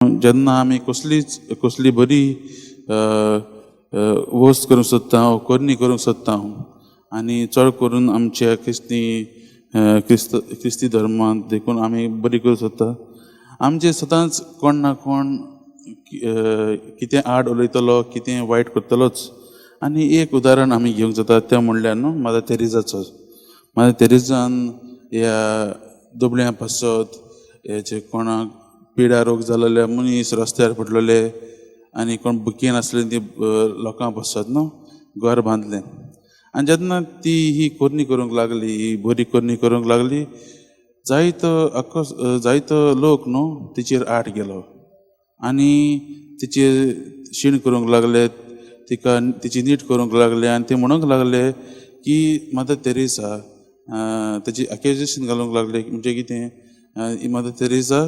जेन्ना आमी कसलीच कसली बरी वस्त करूंक सोदता करणी करूंक सोदता आनी चड करून आमच्या क्रिस्ती क्रिस्त क्रिस्ती धर्मांत देखून आमी बरी करूंक सोदता, आमचे सदांच कोण ना कोण कितें आड उलयतलो, कितें वायट करतलोच. आनी एक उदाहरण आमी घेवंक जाता तें म्हणल्यार न्हू मदर तेरेजाचो. मदर तेरेजान ह्या दुबळ्यां पासत, हे जे कोणाक पिडा रोग जालेले मनीस रस्त्यार पडलेले आनी कोण बुकेन आसले ती लोकां पासत न्हू घर बांदलें. आनी जेन्ना ती ही करणी करूंक लागली, ही बरी करणी करूंक लागली, जायतो आक्को जायतो लोक न्हू तिचेर आड गेलो आनी तिचेर शीण करूंक लागले, तिका तिची नीट करूंक लागले आनी ते म्हणूंक लागले की मदर तेरेसा तेजी एक्युजेशन घालूंक लागले. म्हणजे कितें, मदर तेरेसा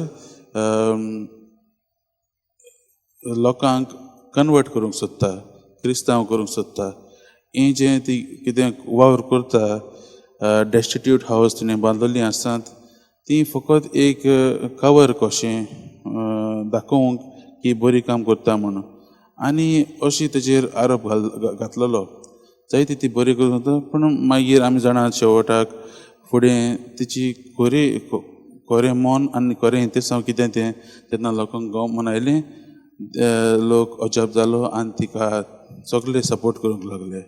लोकांक कन्वर्ट करूंक सोदता, क्रिस्तांव करूंक सोदता. हें जें ती कितें वावर करता, डेस्टिट्यूट हावज तिणें बांदलेलीं आसात, ती फकत एक कवर कशें दाखोवंक की बरी काम करता म्हणून, आनी अशी तेजेर आरोप घातलेलो. जायती ती बरी करूंक सोदता, पूण मागीर आमी जाणा शेवटाक फुडें तिची खरी खरें मन आनी खरें इंतेसांव कितें तें तेन्ना लोकांक गौमान आयलें. लोक अजाप जालो आनी तिका सगळे सपोर्ट करूंक लागले.